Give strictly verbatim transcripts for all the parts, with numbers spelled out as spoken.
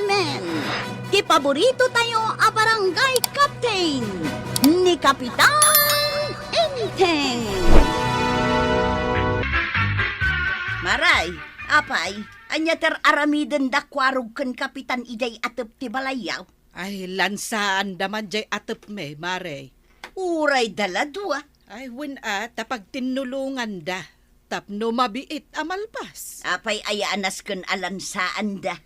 Men, ti paborito tayo a barangay captain, ni Kapitan Enteng. Maray, apay, ania ti ar-aramiden da Kuarog ken Kapitan idiay atep ti balayyo? Ay, lansaanda man diay atepmi, Maray. Uray da la dua. Ay, wen a, ta pagtinnulonganda tapno mabiit a malpas. Apay aya a nasken a lansaanda?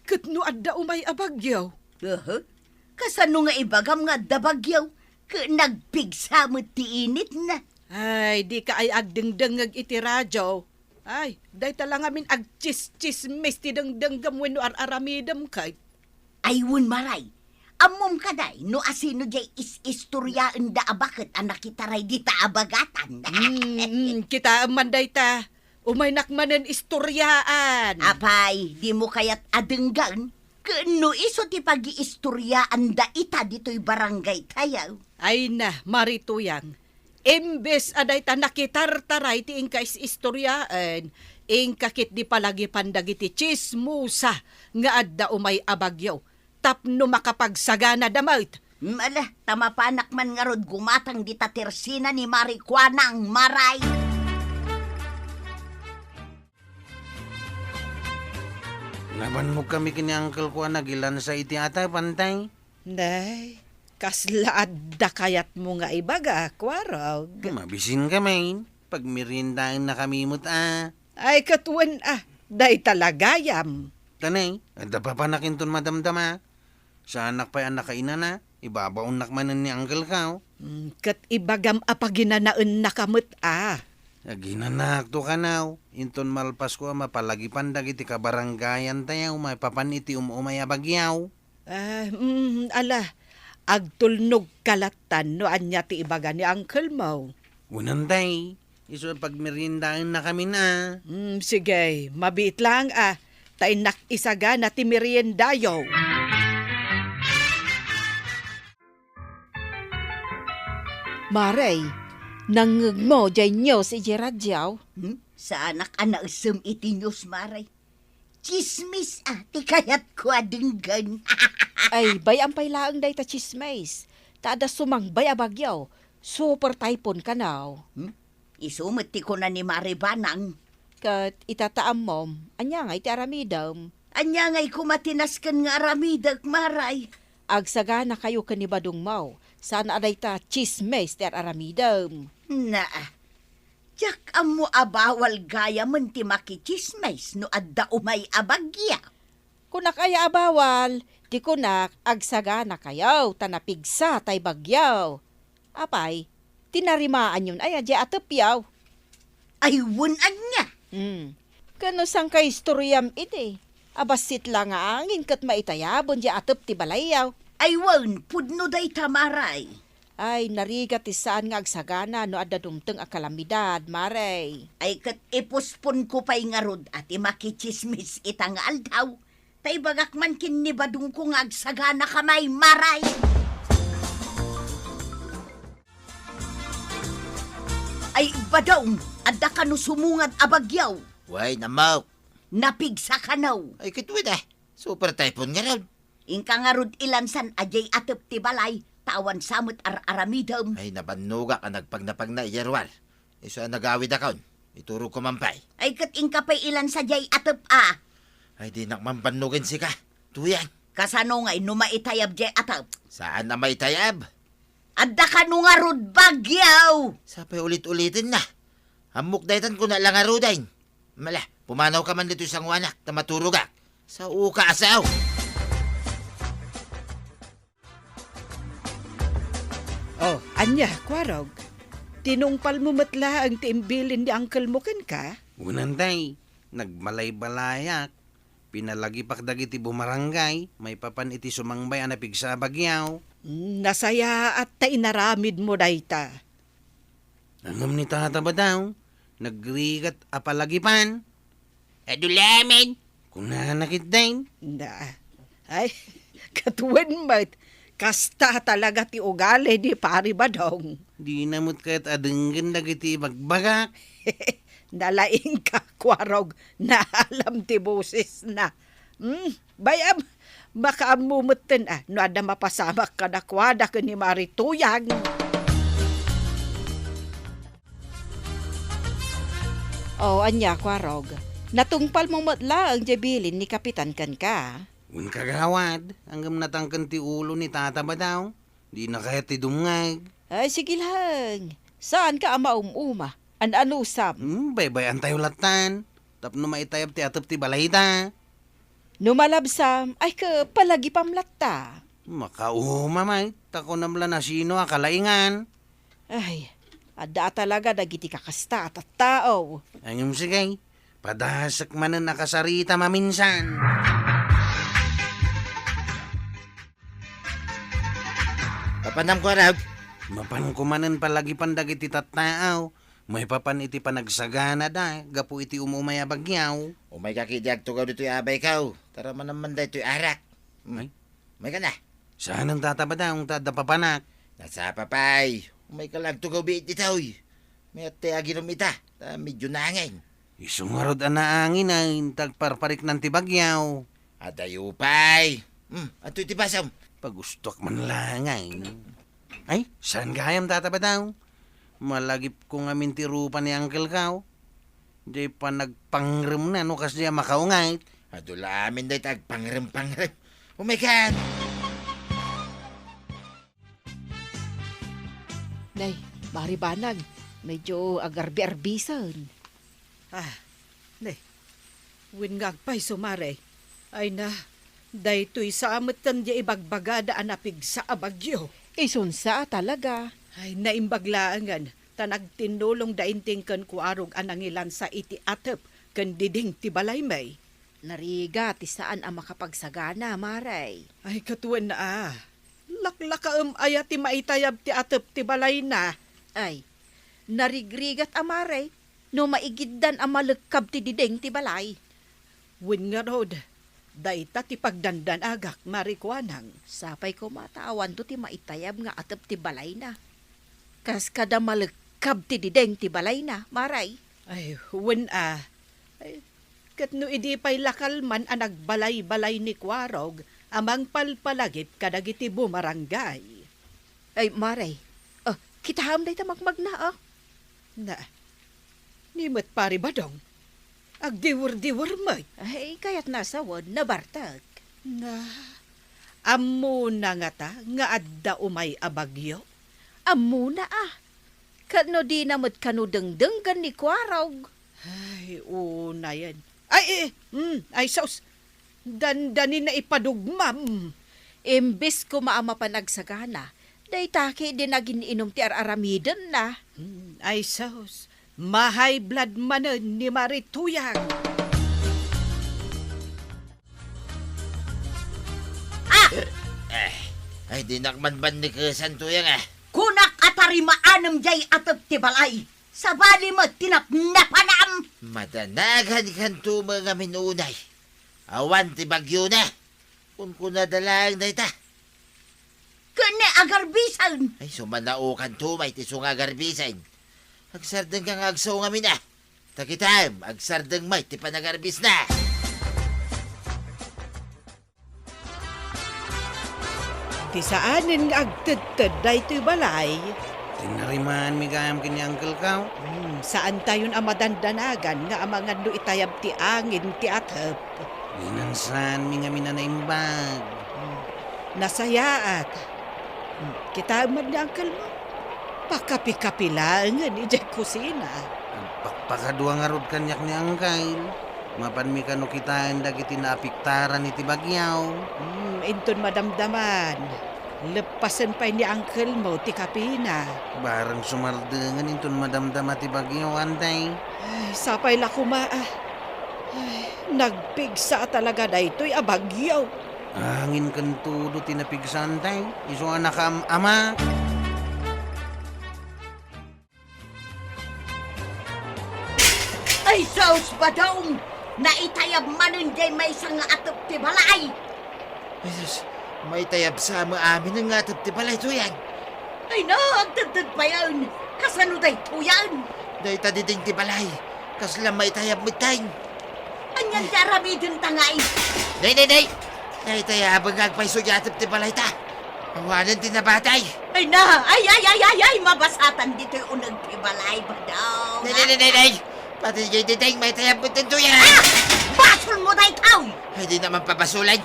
Ket no adda umay a bagyo? Aha. Kasano nga ibagam nga adda bagyo? Ket nagpigsa met ti initna. Ay, dika ay agdengdengngeg iti radio. Ay, dayta la ngamin agtsis-tsismis ti dengdenggem wenno ar-aramidem ket. Ay, wen, Maray, ammom kadi no asino diay is-istoriaenda a baket a nakitaray dita a bagatan? Mm, mm, kitaem man dayta. Umaynak manen istoriaan. Apay, dimo kayat a denggen? Ken no isu ti pagiistoriaanda ita ditoy barangay tayo? Ay na, Mari Tuyang, imbes a dayta nakitartaray ti inka is-istoriaen, inka ketdi palagipan dagiti tsismosa nga adda umay a bagyo tapno makapagsaganada met. Ala, ta mapanak man ngarud gumatang dita tersina ni Mari Kuanang, Maray. Nabannog kami ken ni Uncle Kuan a gilansa iti atep, Antay. Nay, kasla adda kayatmo nga ibaga, Kuarog? Mabisin kami. Pagmeriendaennakami met a. Ay, ket wen a, dayta la gayam. Tanay, adda papanak inton madamdama. Saanak pay a nakainana, ibabaonnak manen ni Uncle Kao. Mm, ket ibagam a paginanaennaka met a. Aginanakto kano, inton malpasko a mapalagipan dagiti kabarangayantayo maipapan iti um-umay a bagyo. Ah, mm, ala, agtulnogka lattan no ania ti ibaga ni uncle mo. Wen, Antay, isu a pagmeriendaennakamin a. Mm, sige, mabiit laeng a, ta innak isagana ti meriendayo. Maray, nangngegmo diay news idiay radio? Hmm? Saanak a naisem iti news, Maray. Tsismis a ti kayatko a denggen. Ay, bay-am pay laeng dayta tsismis. Ta adda sumangbay a bagyo, super typhoon kano. Hmm? Isu met ti kuna ni Mari Banang. Ket ita ta ammom, ania ngay ti aramidem? Ania ngay koma ti nasken nga aramidek, Maray? Agsaganakayo ken ni badongmo, saan a dayta tsismis ti ar-aramidem. Naa, diak ammo a bawal gayamen ti makitsismis no adda umay a bagyo. Kunak aya a bawal, ti kunak, agsaganakayo ta napigsa tay bagyo. Apay, tinarimaanyon aya diay atepyo? Ay, wen, ania? Hmm. Ken no sangkaistoriam idi, a bassit la nga angin ket maitayaben diay atep ti balayyo. Ay, wen, pudno dayta, Maray. Ay, narigat ti saan nga agsagana no adda dumteng a kalamidad, Maray. Ay, ket ipusponko pay ngarud a ti makitsismis ita nga aldaw. Ta ibagak man ken ni badongko nga agsaganaka, Maray. Ay, badong, adda kano sumungad a bagyo? Way, namok. Napigsa kano? Ay, ket wen a, super typhoon ngarud. Inka ngarud ilansan a diay atep ti balay, ta awan sa met ar-aramidem. Ay, nabannogak a nagpagnapagna idiay ruar. Isu a nagawidakon, iturogko man pay. Ay, ket inka pay ilansa diay atep a. Ay, dinak man bannogen sika, Tuyang. Kasano ngay no maitayab diay atep? Saan a maitayab? Adda kano ngarud bagyo! Sapay ulit-uliten na. Ammok daytan kuna la ngaruden. Mala, pumanawka man ditoy sanguanak, ta maturogak. Saoka a sao! Oh, ania, Kuarog? Tinungpalmo met laeng ti imbilin ni uncle mo kenka? Wen, Antay, nagbalay-balayak. Pinalagipak dagiti bumarangay maipapan iti sumangbay a napigsa a bagyo. Mm, nasayaat ta inaramidmo dayta. Ngem ni Tata Badong, nagrigat a palagipan. Adu lamin, kunana ketdin. Na, ay, ket wen met, kasta talaga ti ugali ni Pari Badong. Dina met kayat a denggen dagiti ibagbagak. Nalaingka, Kuarog, naalam ti bosesna. Hmm, bay-am, Makaammo metten a no adda mapasamak kadakuada ken ni Mari Tuyang. O, ania, Kuarog? Natungpalmo met laeng diay bilin ni Kapitan kenka? Wen, kagawad, ngem natangken ti ulo ni Tata Badaw. Dina kayat ti dumngeg. Ay, sige laeng. Saanka a maum-uma. An-anusam? Hmm, baybay-antayo lattan. Tapno maitayab ti atep ti balayda. No malabsam, ay, ke, palagipam latta. Makauma met, ta kunam la nasino a kalaingan. Ay, adda a talaga dagiti kakasta a tattao. Ngem sige, padasek manen a kasarita maminsan. Papanam, Kuarog? Mapanko manen palagipan dagiti tattao. Maipapan iti panagsaganada gapu iti um-umay a bagyo. Umayka ketdi agtugaw ditoy a bayko. Taramanam man daytoy arak. Hmm. Ay? Umayka na. Saan ang tatabadaong ta adda papanak? Nasapa pay. Umayka la agtugaw biit ditoy. Mayat ti aginom ita, ta medyo nangin. Isu ngarud a naangin ay tagparpariknan ti bagyo. Adayo pay. Hmm, adtoy ti basam. Pagustuak man laeng ay. Ay, saan gayam, Tata Badaw? Malagipko ngamin ti rupa ni Uncle Kao. Diay panagpangremna no kasdiay a makaunget. Adu la amin dayta agpangrem-pangrem. Umaykan! Nay, Mari Banag, medyo agarbi-arbisen. Ah, ne. Wen nga agpayso, Mare. Ay na, daytoy sa metten diay ibagbagada a napigsa a bagyo. Isunsa a talaga? Ay, naimbag laengen, ta nagtinnulong da inting ken Kuarog a nangilansa iti atep ken diding ti balaymi. Narigat ti saan a makapagsagana, Mare. Ay, ket wen a. Laklakaem aya ti maitayab ti atep ti balayna? Ay, narigrigat a, Mare, no maigiddan a malekkab ti diding ti balay. Wen ngarud, dayta ti pagdandanagak, Mari Kuanang. Sapay koma ta awanto ti maitayab nga atep ti balayna. Kas kada malekkab ti diding ti balayna, Mare. Ay, wen a. Ay, ket no idi pay la kalman a nagbalay-balay ni Kuarog a mangpalpalagip kadagiti bumarangay. Ay, Mare. Ah, kitaem dayta magmagna, ah. Na, ni met Pari Badong. Agdiwer-diwer met. Ay, kayatna a sawen, nabartek. Na, ammona ngata nga adda umay a bagyo? Ammona a. Ket no dina met kano dengdenggen ni Kuarog? Ay, unayen. Ay, eh, mm, ay, sus. Dandanin na ipadugmam. Imbes koma a mapan agsagana, dayta ketdi nagin-inum ti ar-aramidenna. Mm, ay, sus. Ma-high blood manen ni Mari Tuyang. Ah! Eh, ay, dinak man bannikesan, Tuyang, ah. Kunak a tarimaanem diay atep ti balay. Sabali met ti napnapanam. Madanagan kanto met ngamin unay. Awan ti bagyona. Kunkunada laeng dayta. Ken ni agarbisen. Ay, sumanaokanto met ti isu nga agarbisen. Agsardengka nga agsao ngamin, ah. Ta kitaem, agsardeng met ti panagarbisna. Ti saanen nga agtedted daytoy balay. Tinarimaanmi gayam ken ni Uncle Kao. Hmm, saantayon a madandanagan nga amangan no itayab ti angin ti atep. Inansanmi ngamin a naimbag. Hmm, nasayaat. Hmm, kitaem met ni Uncle mo. Pakapi-kapi laengen idiay kusina. Agpakpakadua ngarud kaniak ni Uncle. Mapanmi kano kitaen dagiti naapektaran iti bagyo. Hmm, inton madamdaman. Leppasen pay ni Uncle mo ti kapina. Bareng sumardengen inton madamdama ti bagyo, Antay. Ay, sapay la koma, ah. Ay, nagpigsa a talaga daytoy a bagyo. Angin ken tudo ti napigsa, Antay. Isu a nakaam-ama. Ay, sus, Badong! Naitayab manen diay maysa nga atep ti balay! Ay, sus, maitayab sa met amin nga atep ti balay, Tuyang. Ay, na, agtedted payen. Kasano daytoyen? Dayta diding ti balay. Kasla maitayab metten. Anian ti aramidenta ngay? Nay, nay, nay! Daytay a bengag pay isu diay atep ti balayta. Awanen ti nabatay. Ay na! Ay, ay, ay, ay, ay! Mabasatan ditoy uneg ti balay, Badong. Nay, nay, nay, nay, nay! Pati diay diding, maytayab met ditoy, ah! Ah! Basolmo daytoy! Ay, di naman pabasolan.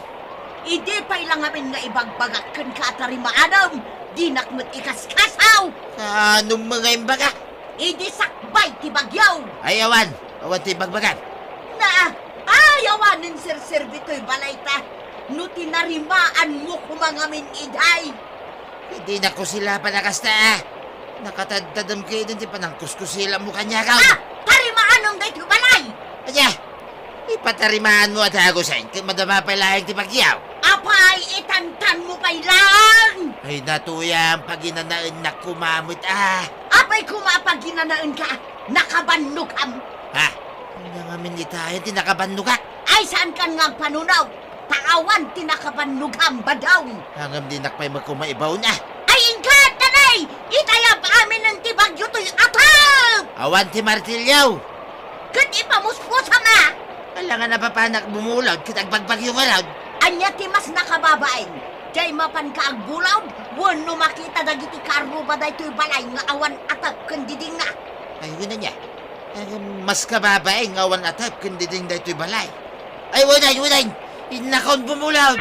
Idi pay la ngamin nga ibagbagak kenka a tarimaanam, dinak met ikaskasaw! Kaanum nga imbaga? Idi sakbay ti bagyo! Ay, awan! Awan ti ibagbagam. Na, ay, awanen serserbi toy balayta. No tinarimaanmo koma ngamin idiay. Dinak kusilapan a kasta, ah. Nakatadtadem ketdin ti panangkuskusilammo kaniak. Ah! Tarimaanam daytoy balay! Ania? Ipatarimaanmo a dagusen ket madama pay laeng ti bagyo. Apay, itantanmo pay laeng! Ay, natuyang paginanaennak koma met, ah. Apay koma a paginanaenka? Nakabannogam. Ha? Ania ngamin itayen ti nakabannogak? Ay, saankan nga agpanunog? Ta awan ti nakabannogam, Badong. Ngem dinak pay met koma ibaon, ah. Ay, inka, tanay! Itayab aminen ti bagyo toy atep! Awan ti martilyo! Ket ipamusposam, ah! Alangan a papanak bumulod ket agbagbagyo ngarud. Ania ti mas nakababain? Diay mapanka agbulod wenno makita dagiti karruba daytoy balay nga awan atep ken didingna? Ay, wen ania. Ay, mas kababain nga awan atep ken diding daytoy balay. Ay, wen, ay, wen, ay! Innakon bumulod!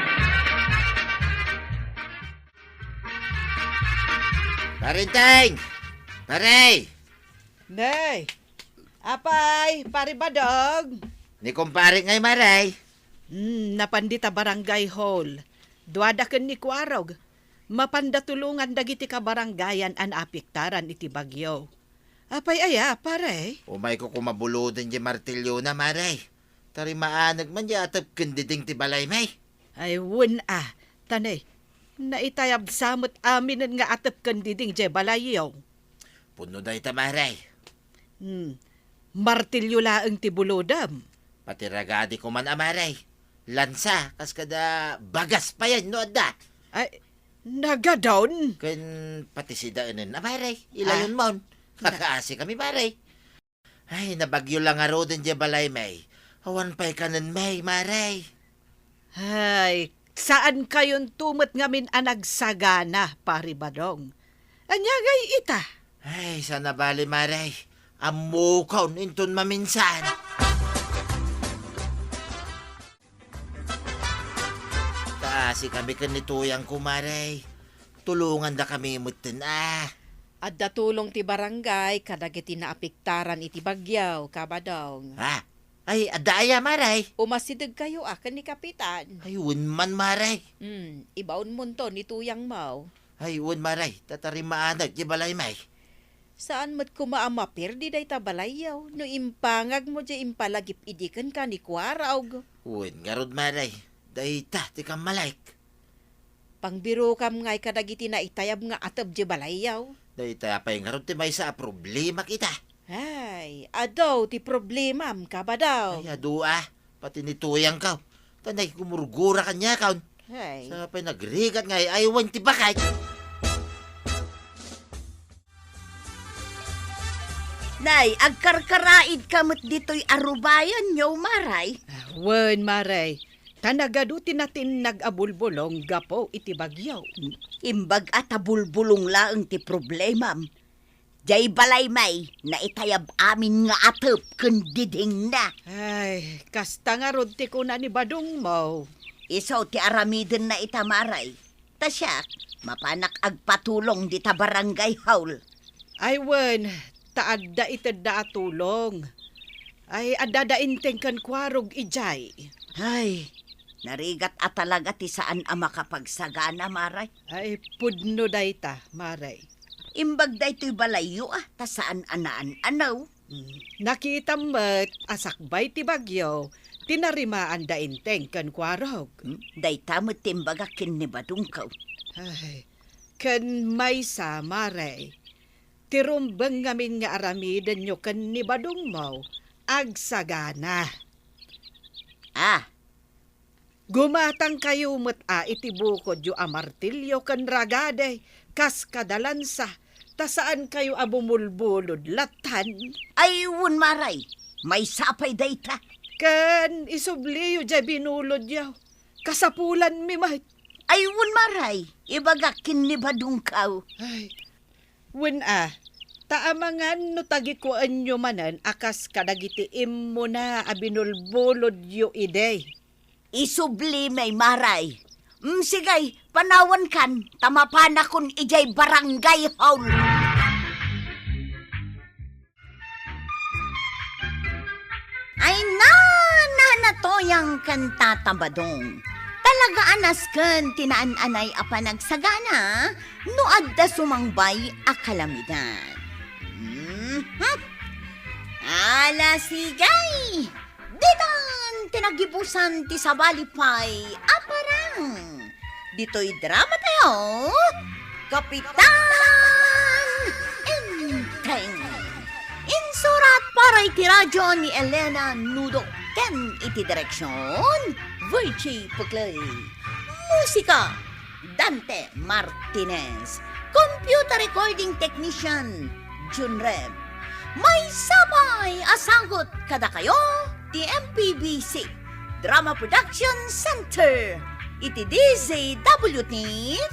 Parenteng! Pare! Nay! Apay, Pare Badong? Ni kumpare ngay, Mare. Hmm, napan dita barangay hall. Duada ken ni Kuarog. Mapanda tulongan dagiti kabarangayan a naapektaran iti bagyo. Apay aya, pare? Umayko koma buloden diay martilyona, Mare. Tarimaanek man diay atep ken diding ti balaymi. Ay, wen a, tanay, naitayabsa met aminen nga atep ken diding diay balayyo. Pudno dayta, Mare. Hmm. Martilyo laeng ti bulodem. Pati ragadi koman a, Mare. Lansa, kas kada bagas payen no adda. Ay, nagadon? Ken pati sidaenen a, Mare. Ilayon Ah. mon. Na- Kakaasi kami, Mare. Ay, nabagyo la ngaruden diay balaymi. Awan pay kanenmi, Mare. Ay, saankayon to met ngamin a nagsagana, Pare Badong. Ania ngay ita? Ay, saan a bale, Mare. Ammokon inton maminsan. Kaasi kami ken ni Tuyangko, Mare. Tulongandakami metten, ah. Adda tulong ti barangay kadagiti naapektaran iti bagyo, Kabadong. Ah, ay, adda aya, Mare? Umasidegkayo a ken ni Kapitan. Ay, wen man, Mare. Hmm, ibaonmonto ni Tuyangmo. Ay, wen, Mare, ta tarimaanek ti balaymi. Saan met koma a maperdi dayta balayyo no impangagmo diay impalagip idi kenka ni Kuarog. Wen ngarud, Mare, dayta ti kammalek. Pangbirokam ngay kadagiti naitayab nga atep diay balayyo. Dayta pay ngarud ti maysa a problemak ita. Ay, adu ti problemam, Kabadong. Ay, adu a, pati ni Tuyangko. Tanay gumurgura kaniakon. Ay. Sa pay nagrigat nga ay, ay, wen ti bakay. Nay, agkarkaraidka met ditoy a rubayanyo, Maray? Ah, wen, Maray. Ta nagadu ti natinnag a bulbulong gapu iti bagyo. Imbag a ta bulbulong laeng ti problemam. Diay balaymi, naitayab amin nga atep ken didingna. Ay, kasta ngarud ti kuna ni badongmo. Isu ti aramidenna ita, Maray. Ta siak, mapanak agpatulong dita barangay hall. Ay wen, ta adda itedda a tulong. Ay, adda da inteng ken kuarog idiay. Ay, narigat a talaga ti saan a makapagsagana, Maray. Ay, pudno dayta, Maray. Imbag daytoy balayyo, ah, ta saan a naan-anaw. Mm. Nakitam met a sakbay ti bagyo, tinarimaan da inteng ken kuarog. Hmm? Dayta met ti imbagak ken ni badongko. Ay, ken maysa, Maray, ti rumbeng ngamin nga aramidenyo ken ni badongmo, agsagana. Ah, Gumatangkayo met a iti bukodyo a martilyo ken ragadi kas kada lansa, ta saankayo a bumulbulod lattan. Ay, wen, Maray, maysa pay dayta. Ken isubliyo diay binulodyo, Kasapulanmi met. Ay, wen, Maray, ibagak ken ni Badongkaw. Ay, wen a, ta amangan no tagikuenyo manen a kas kadagiti immuna a binulbulodyo idi. Isubli, Maray. Mm, sige, panawankan, ta mapanakon idiay barangay hall. Ay, na, na, natoyang ken Tata Badong. Talaga a nasken ti naan-anay a panagsagana no adda sumangbay a kalamidad. Mhm. Ala, sige. Ditan ti nagibusan ti sabali pay a parang. Ditoy drama tayo, Kapitan Enteng. Insurat para iti radyo ni Elena Nudo ken iti direksyon, Virgie Puclay. Musika, Dante Martinez. Computer recording technician, Jun Reb. Maysa pay a sagut kadakayo ti M P B C Drama Production Center iti D Z W T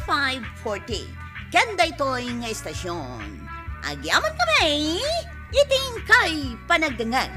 five forty. Ken daytoy nga istasyon, agyamankami iti inkay panagdengngeg.